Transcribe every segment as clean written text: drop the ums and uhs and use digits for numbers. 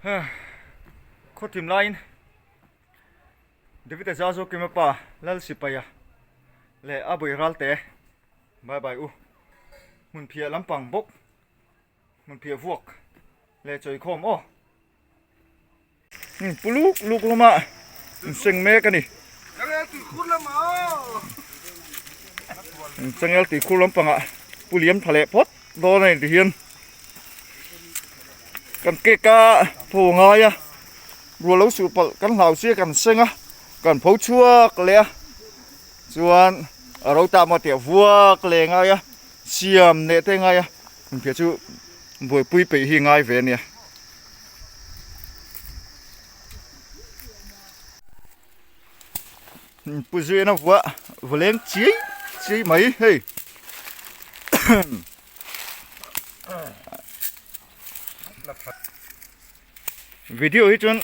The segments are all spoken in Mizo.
Khaw thim laiin David-a za zawk Kima pa Lal Sipaia leh a bawih ralte bye bye u hmun phiah lampang bawk hmun phiah vuak leh chawikhawm aw. Pu luk luk lama in seng mek a ni. Changel tuikhur lampangah pu liam tha leh phawt dawn a ni tihian kan cake a thaw ngai a ruah lo suh palh kan hlau sia kan seng a kan pho chhuak leh a chuan a ro ta maw tih a vuak leh ngai a siam leh te ngai a inphiah chu buaipui peih hi ngai ve a nia. Pu Zuian a vuah vawleng chiai chiai mai hei video hi chuan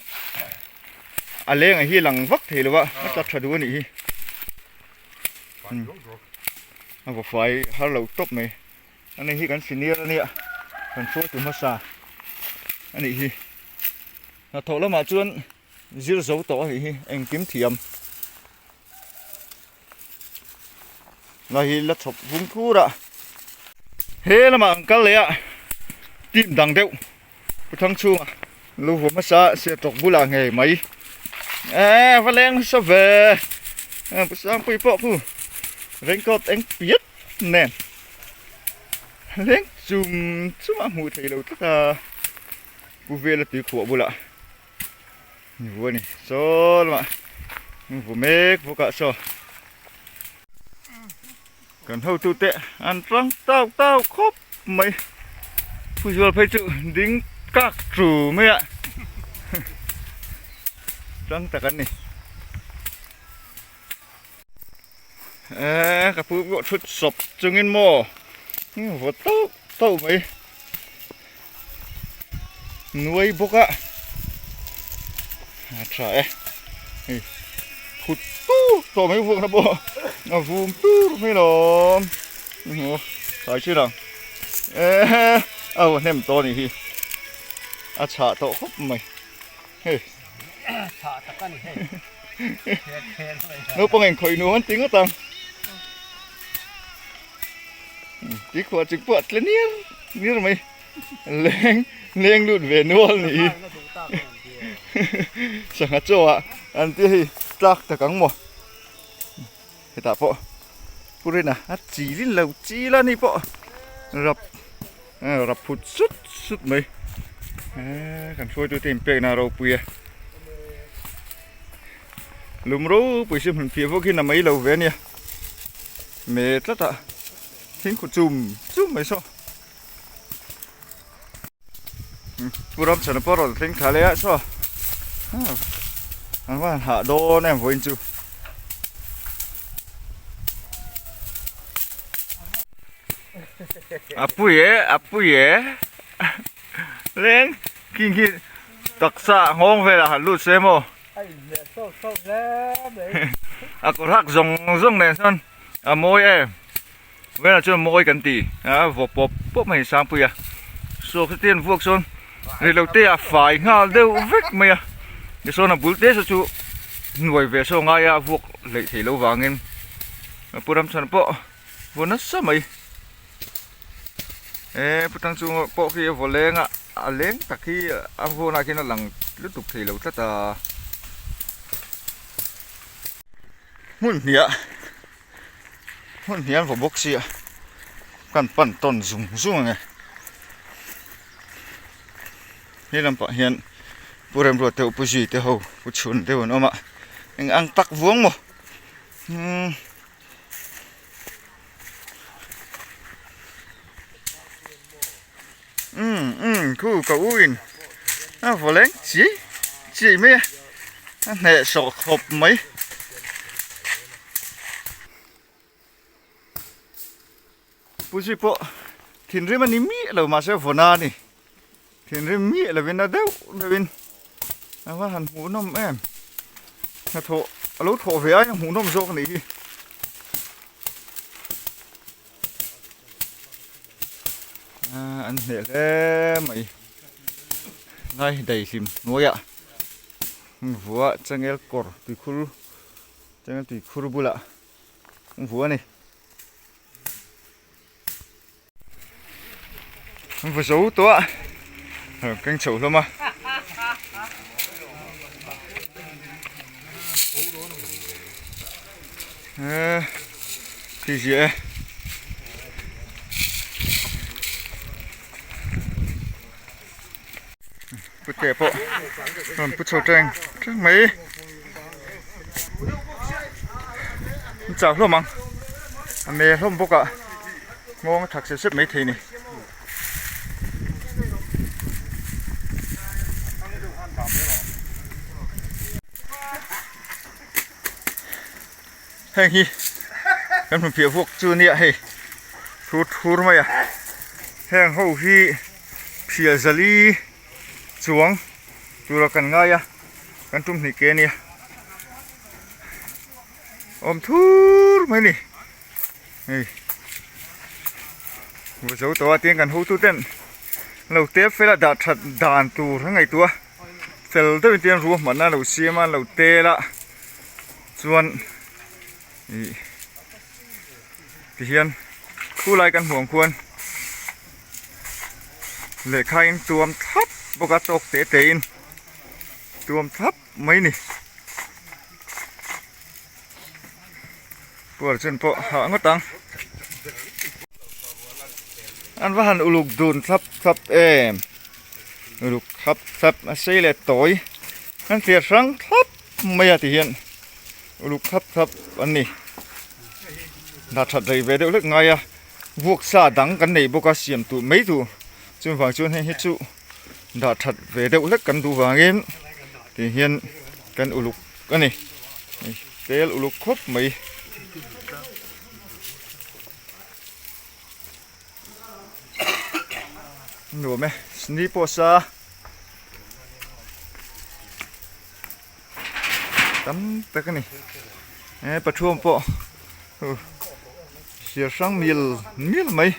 a leng ah hi lang vak thei lo a a tla tha duh a nih hi a va fai har lo tawp mai. Ani hi kan senior ania kan hruaitu hmasa a nih hi hnathawh lamah chuan zir zo tawh a nih hi engkim thiam lai hi la chhawp vung thur a he lamah an kal leh a team dang deuh pu thang chhunga lo vuah hmasa se tawk bulah ngei mai eh va leng nasa ve pu sangpui pawh khu raincoat eng piat nen leng chum chum a hmuh theih loh tlat a pu vela tui khuah bulah ni vu a ni saw lamah an vu mek bawk ah saw kan hotu te an tlang tau tau khawp mai phuzual phei chu ding kak chu mai a tlang tak an ni. Eee ka pu pawh thut sawp chungin maw vaw tauh tauh mai nuai bawk a a tha e hei phut tur tawh mai vuakna pawh a vum tur mai lawm tlai chin ang eee a vaw hnem tawh a nih hi a chhah tawh khawp mai hei. Naupang in khawih nuam an ti ngawt ang. Ti khuah chik pawh a tle niar niar mai. Leng leng lut ve nual ni hi. Sangha chaw ah an tia hei tlak tak ang maw. Hetah pawh Purina a chilin lo chil a ni pawh rap rap phut sut sut mai kan hruaitute inpekna a ropui a lum ropui si hmun phiah vawk hi na mai lo ve ania me tlat a thingkhu chum chum mai saw Pu Ramchhana pawh rawn thleng thla leh a saw an va han hah dawn em vawiin chu. A pui e a pui e leng king hi taksa nghawng velah han lut se maw a kawr hak zawng zawng nen sawn a mawi em. Velah chuan mawi kan ti a vaw pawp pawp mai Sangpui a saw khi te an vuak sawn reilote a fai nghal deuh vek mai a tichuan a bul te saw chu hnuai ve saw ngai a vuak hleih theih loh vangin Pu Ramchhan pawh vaw nasa mai e Pu Thangchhunga pawh khi a vaw leng a a leng tak hi a vawnah khian a lang lutuk thei lo tlat a hmun hniah. Hmun hnial vaw bawk sia kan pan tawn zung zung ang e he lampah hian pu remruat te pu zui te ho pu chhun deuh an awm a eng ang tak vuang maw umm umm umm khu ka u in a vaw leng chiai chiai mai a a hneh sawh khawp mai. Pu zui pawh thinrim a ni miah lo mahse vawna a ni thinrim miah lovin a deuh deuhin a va han hmuhnawm em hnathawh a lo thawh ve aia hmuhnawm zawk a nih hi. An hneh hle mai. Lai daihlim hnuaiah vua changel kawr tuikhur changel tuikhur bulah vua a ni. An va zo tawh a rawn keng chho hlawm a. Eee khi ziah e. Pute pawh rawn pu chho teng teng mai. An chau hlawm ang. A me hlawm bawk a nghawng a thak sep sep mai thei a ni. Heng hi kan hmu piah vuak chu nia hei thur thur mai a heng ho hi phiah zali chuang tura kan ngai a kan tum hnih ke ania awm thur mai a ni hei va zo tawh a tin kan hotu ten lo tep fel a dah that dan tur a ngaihtuah a. Fel deuhin tiang ruahmanna a lo siam a an lo tel a chuan ih tihian khulai kan hmuh ang khuan lehkha in tuam thlap bawk a tawk te te in tuam thlap mai a ni puar chen pawh hah ngawt ang an va han uluk dun thlap thlap em. Ruk thlap thlap a sei leh tawi an thlir hrang thlap mai a ti hian ruk thlap thlap an ni dah that rei ve deuh hlek ngai a vuak sa dang kan nei bawk a siam tur mai tur chuvang chuan hei hi chu dah that ve deuh hlek kan duh vangin ti hian kan uluk a ni tel uluk khawp mai. Nuam e ni pawh sa tam tak a ni he pathuam pawh hliar hrang mil mil mai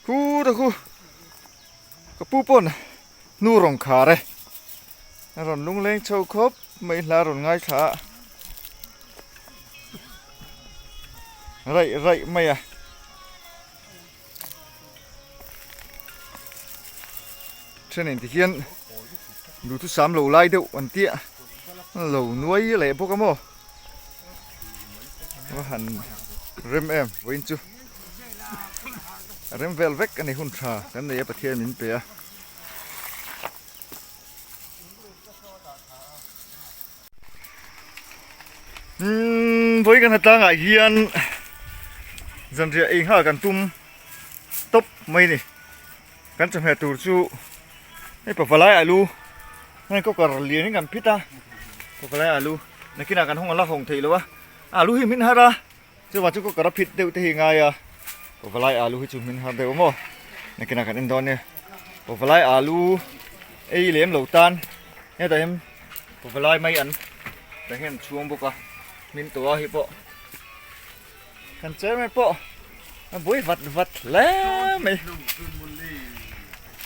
khu ta khu ka pu pawn hnu rawn khar e a rawn lungleng chho khawp mai hla rawn ngaithla a raih raih mai a thenin ti hian duhthusam lo lai deuh an tia lo nuai leh bawk a maw va han rem em vawiin chu a rem vel vek a ni hun tha kan nei a Pathian min pe a. Umm vawi kan hatlangah hian zanriah ei nghal kan tum tawp mai a ni kan chawhmeh tur chu hei pavalai alu hei cooker lian in kan phit a pavalai alu nakinah kan hawng a la hawng theih loh a alu hi min har a chuvang chu cooker a phit deuh te hi a ngai a pavalai alu hi chu min har deuh maw nakinah kan en dawn nia pavalai alu ei lem lo tan hetah hian pavalai mai an tah hian an chhuang bawk a hmin tawh a hei pawh kan chairman pawh a buai vat vat hle mai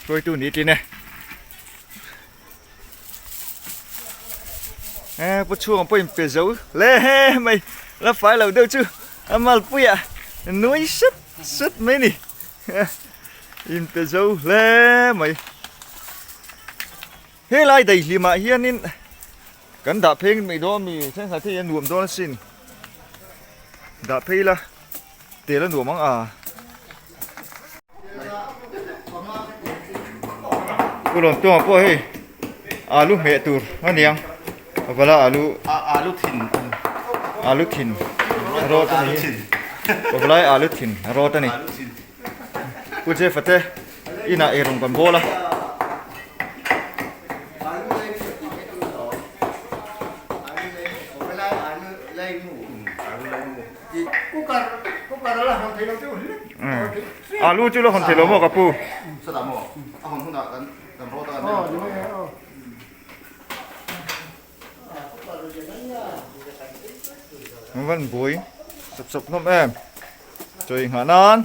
hruaitu ni tin e e pu chhung pawh in pe zo hle mai la fai lo deuh chu a malpui ah nui sut sut mai ni in pe zo hle mai helai daihlim ah hianin Kan dah phei mai dawn mi thenkhat hi a nuam dawn asin dah phei ila tel a nuam ang a. Pu Lawmtuanga pawh hei alu hmeh tur a niang pavala alu alu thin alu thin a rawt a ni pavalai alu thin a rawt a ni Pu Jeff-a te inah eirawng kan bawl a. Alu chu la hawn thei lo maw ka pu? An van buai sawp sawp hlawm em chawi nghah nan.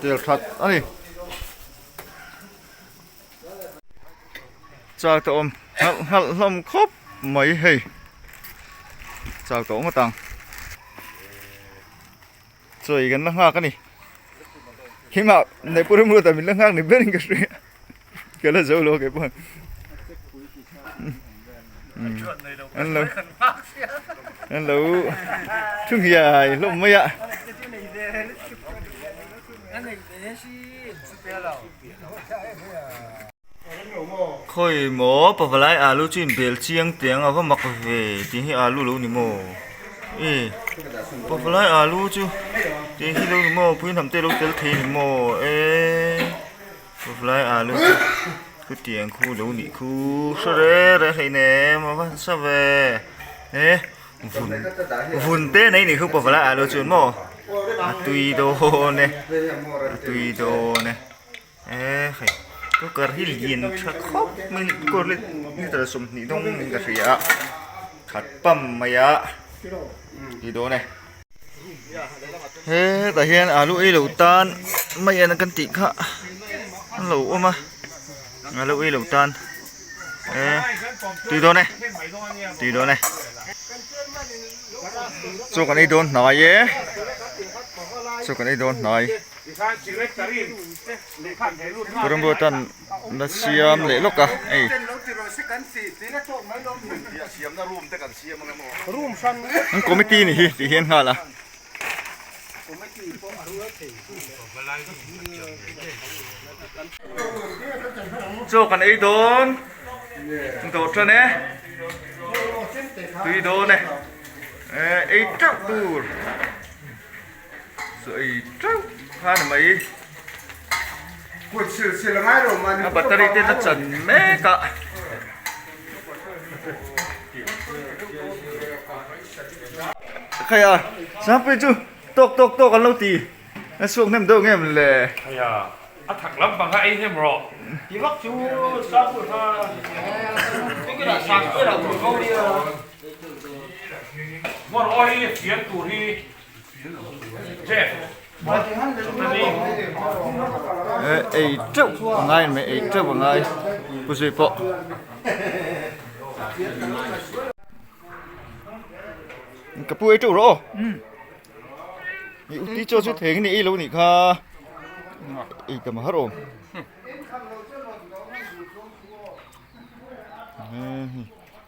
tel that a ni. Chak tawh awm nghalh nghalh hlawm khawp mai hei chak tawh ngawt ang chawi kan la nghak a ni himah neihpui ram ruatah min la nghak ni berin ka hria ka la zo lo keipawh an lo an lo thu nghiai hlawm mai a. Khawi maw pavalai alu chu inbel chiang teh ang a va mak ve tih hi alu lo ni maw e pavalai alu chu tih hi lo ni maw puihnam te lo tel thei ni maw e pavalai alu chu khutiang khu lo nih khu hre reh reh hleinem a va han sa ve e vun vun te nei nih khu pavalai alu chuan maw a tui dawn e a tui dawn e. E hei cooker hi lian tha khawp mai a ni cooker hi litre 20 dawng in ka hria a khat pam mai a ti dawn e hetah hian alu ei lo tan mai en kan tih kha an lo awm a alu ei lo tan e tui dawn e tui dawn e chaw kan ei dawn hnai e chaw kan ei dawn hnai. Ramruatan la siam leh lawk a hei an committee ni hi tih hian nghal a. Chaw kan ei dawn dawh tan e tui dawn e ei teuh tur. Chaw ei teuh kha ni mai. A battery te na chan mek a. Khai a, Sangpui chu tawk tawk tawk an lo ti. A chhuak hnem deuh ngem le. Khai a, a thak lampang kha ei hnem rawh. Ti vak chu Sangpui kha Sangpui lah tur ko nia. Hmawr awi fian tur hi Ei teuh a ngai mai ei teuh a ngai pu zui pawh ka pu ei teuh rawh aw i uti chaw chu theng ni ei lo nih kha ei tam har awm.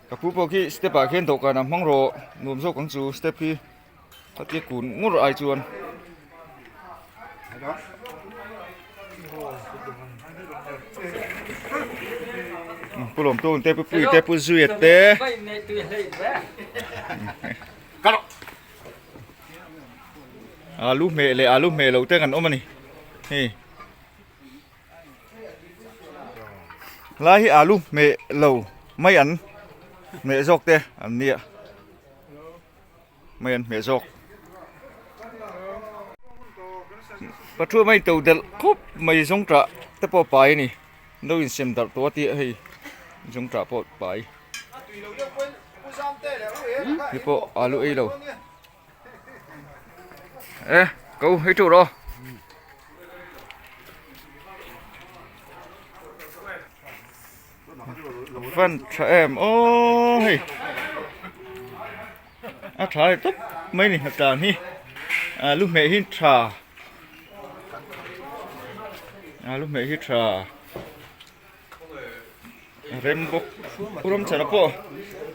Ka pu pawh khi step ah khian dawhkan ah hmang rawh nuam zawk ang chu step hi khatia kun ngur ai chuan. Pu lawm tu te pu pui te pu zuia te. Alu hmeh leh alu hmeh lo te kan awm a ni hei. Lai hi alu hmeh lo mai an hmeh zawk te an nia mai an hmeh zawk pathum a into delh khawp mai zawng tah te pawh pai a ni no insem darh tawh a tih hei zawng tah pawh pai hei pawh alu ei lo. E ko hei teuh rawh fan tha em aw hei a tha leh tawp mai ni a tan hi a lu hmeh hi tha a lu hmeh hi tha. Rem bawk ram chhana pawh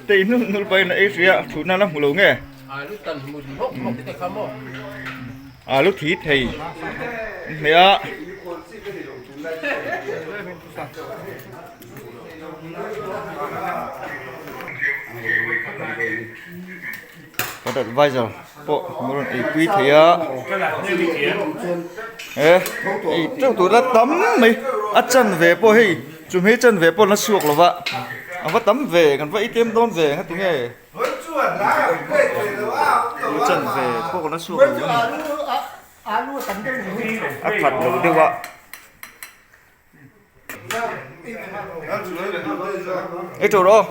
tei hnul hnul pahin a ei hrih a thutna la hmu lo nge alu thi thei an hmeh a Kan advisor pawh an rawn eipui thei a he ei teuh tur a tam mai a chanve pawh hei chu hmei chanve pawh an la chhuak lo va a va tam ve kan va ei tlem dawn ve nga tinge a chanve pawh kan la chhuak lo a ni a khat lo deuh a. Ei teuh rawh aw.